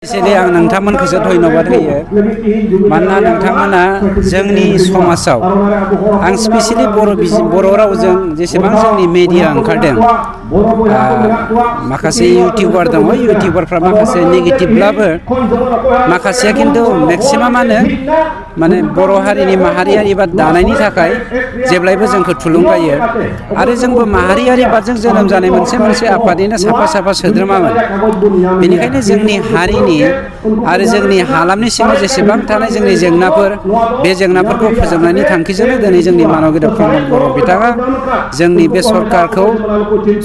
एसेले आं नोंथांमोनखौसो धन्यबाद होयो मानोना नोंथांमोना जोंनि समाजाव आं स्पेसियली बर' रावजों जेसेबां जोंनि मेडिया ओंखारदों माखासे इउटिउबार दङ इउटिउबारफ्रा माखासे नेगेटिभब्लाबो माखासेया खिन्थु मेक्सिमामानो माने बर' हारिनि माहारियारि बाद दानायनि थाखाय जेब्लायबो जोंखौ थुलुंगायो आरो जोंबो माहारियारि बादजों जोनोम जानाय मोनसे आफादनिनो साफा सोद्रोमामोन बेनिखायनो जोंनि हारिनि आरो जोंनि हालामनि सिङाव जेसेबां थानाय जोंनि जेंनाफोर बे जेंनाफोरखौ फोजोबनायनि थांखिजोंनो दिनै जोंनि मानब गेदेर प्रमद बर' बिथाङा जोंनि बे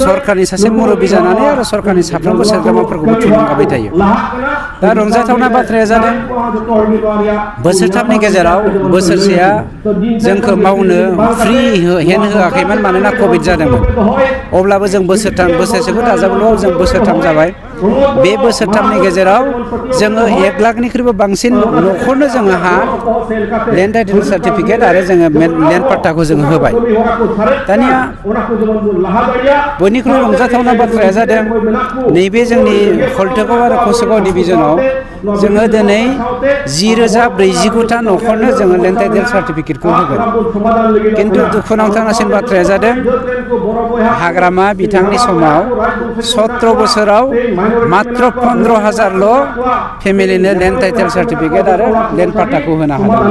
सरकारनि सासे मुरब्बि जानानै आरो सरकारनि साफ्रोमबो सोद्रोमाफोरखौबो थुलुंगाबाय थायो। दा रंजाथावना बाथ्राया जादों बोसोरथामनि गेजेराव बोसोरसेया जोंखौ मावनो फ्रि हेन्ड होआखैमोन मानोना कभिड जादोंमोन अब्लाबो जों बोसोरसेखौ दाजाबल' जों बोसोरथाम जाबाय बे बोसोरथामनि गेजेराव जोङो 1 लाखनिख्रुइबो बांसिन न'खरनो जोङो लेन्ड टाइटेल सार्टिफिकेट आरो जोङो लेन्ड पाट्टाखौ जोङो होबाय। दानिया बयनिख्रुइ रंजाथावना बाथ्राया जादों नैबे जोंनि हल्टुगाव आरो कसुगाव डिभिजनाव जोङो दिनै 10,049टा न'खरनो जोङो लेन्ड टाइटेल सार्टिफिकेटखौ होगोन खिन्थु दुखुनांथावनासिन बाथ्राया जादों हाग्रामा बिथांनि समाव 17 बोसोराव मात्र 15,000ल' फेमिलिनो लेन्ड टाइटेल सार्टिफिकेट आरो लेन्ड पाट्टाखौ होनो हादों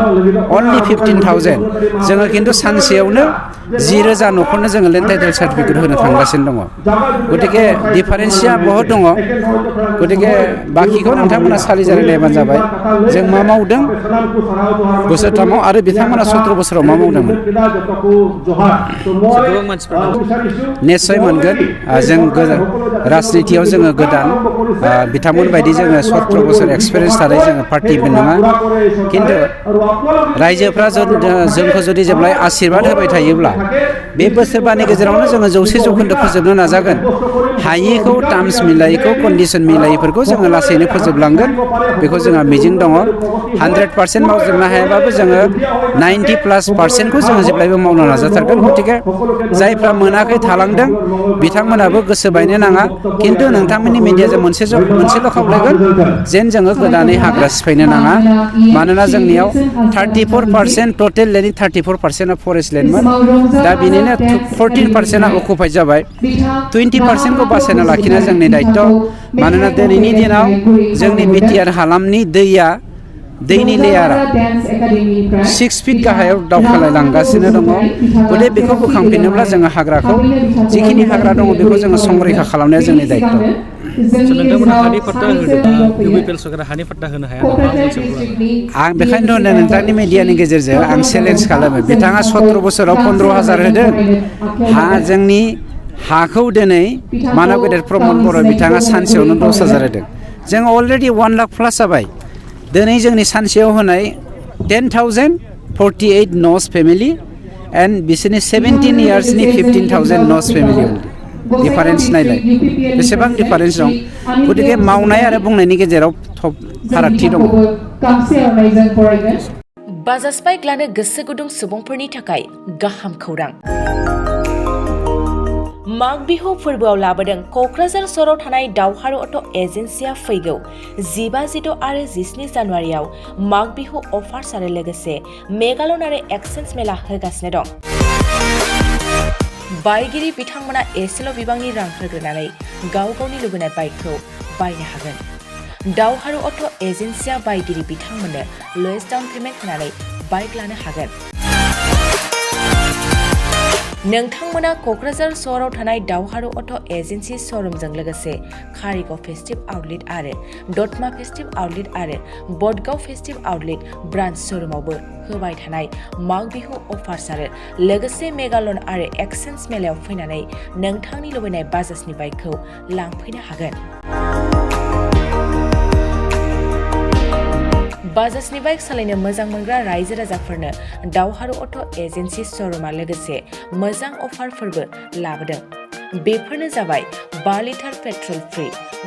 अनलि 15,000 जोङो खिन्थु सानसेयावनो 10,000 न'खरनो जोङो लेन्ड टाइटेल सार्टिफिकेट होनो थांगासिनो दङ गतिके डिफारेन्सआ बहुत दङ गतिके बाखिखौ नोंथांमोना सालिजारि नायबानो जाबाय जों मा मावदों बोसोरथामाव आरो बिथांमोना 17 बोसोराव मा मावदोंमोन निस्सय मोनगोन जों राजनितियाव जोङो गोदान बिथांमोन बायदि जोङो 17 बोसोर एक्सपिरियेन्स थानाय जोङो पार्टिबो नङा खिन्थु रायजोफ्रा जोंखौ जुदि जेब्लाय आशीर्बाद होबाय थायोब्ला बे बोसोरबानि गेजेरावनो जोङो 100% फोजोबनो नाजागोन हायिखौ टार्म्स मिलायिखौ कन्डिसन मिलायिफोरखौ जोङो लासैनो फोजोबलांगोन बेखौ जोंहा मिजिं दङ 100% मावजोबनो हायाबाबो जोङो 90+% जोङो जेब्लायबो मावनो नाजाथारगोन गतिके जायफ्रा मोनाखै थालांदों बिथांमोनाबो गोसो बायनो नाङा खिन्थु नोंथांमोननि मिडियाजों मोनसेल' खावलायगोन जेन जोङो गोदानै हाग्रा सिफायनो नाङा मानोना जोंनियाव 34% टटेल लेन्डनि 34%आ फरेस्ट लेन्डमोन दा बिनिनो 14%आ अकुपाइड जाबाय 20%खौ बासायना लाखिनाया जोंनि दायित्व मानोना दिनैनि दिनाव जोंनि बिटिआर हालामनि दैनि लेयारा 6 फिट गाहायाव दावखोलांगासिनो दङ गतिके बेखौ बोखांफिनोब्ला जोङो हाग्राखौ जिखिनि हाग्रा दङ बेखौ जोङो संरैखा खालामनाया जोंनि दायित्व आं बेखायनो नोंथांनि मिडियानि गेजेरजों आं चेलेन्ज खालामो बिथाङा 17 बोसोराव 15,000 होदों जोंनि हाखौ दिनै मानब गेदेर प्रमद बर' बिथाङा सानसेयावनो 10,000 होदों जों अलरेडि 1 लाख प्लास जाबाय दिनै जोंनि सानसेयाव होनाय 10,048 न'स फेमिलि एन्ड बिसोरनि 17 इयार्सनि 15,000 न'स फेमिलि डिफारेन्स नायलाय बेसेबां डिफारेन्स दं गतिके मावनाय आरो बुंनायनि गेजेराव फारागथि दङ बाजाज बाइक लानो गोसो गुदुं सुबुंफोरनि थाखाय गाहाम खौरां माग बिहु फोरबोआव लाबोदों क'क्राझार सहराव थानाय दावहारु अट' एजेन्सिया फैगौ 15, 16 आरो 17 जानुवारियाव माग बिहु अफार्स आरो लोगोसे मेगालन आरो एक्सचेन्ज मेला होगासिनो दं बायगिरि बिथांमोना एसेल' बिबांनि रां होग्रोनानै गावनि लुबैनाय बाइकखौ बायनो हागोन दावहारु अट' एजेन्सिया बायगिरि बिथांमोननो लवेस्ट डाउन पेमेन्ट होनानै बाइक लानो हागोन नोंथांमोना क'क्राझार सहराव थानाय दावहारु अट' एजेन्सि श'रुमजों लोगोसे कारिगाव फेस्टिभ आउटलेट आरो दतमा फेस्टिभ आउटलेट आरो बडगाव फेस्टिभ आउटलेट ब्रान्च श'रुमावबो होबाय थानाय माग बिहु अफार्स आरो लोगोसे मेगालन आरो एक्सचेन्ज मेलायाव फैनानै नोंथांनि लुबैनाय बाजाजनि बाइकखौ लांफैनो हागोन बाजाजनि बाइक सालायनो मोजां मोनग्रा रायजो राजाफोरनो दावहारु अट' एजेन्सि श'रुमा लोगोसे मोजां अफारफोरबो लाबोदों बेफोरनो जाबाय 5 लिटार पेट्रल फ्रि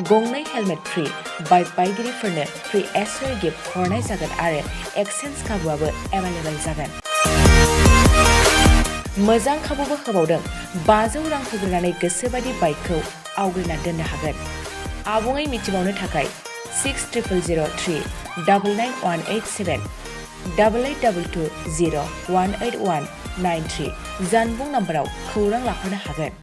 गंनै हेलमेट फ्रि बाइक बायगिरिफोरनो फ्रि एसेसरी गिफ्ट हरनाय जागोन आरो एक्सचेन्ज खाबुआबो एभेलेबल जागोन मोजां खाबुबो होबावदों 500 रां होग्रोनानै गोसोबायदि बाइकखौ आवग्रिना दोननो हागोन आबुङै मिथिबावनो थाखाय 6003 99187 8822 0 18193 जानबुं नाम्बाराव खौरां लाहरनो हागोन।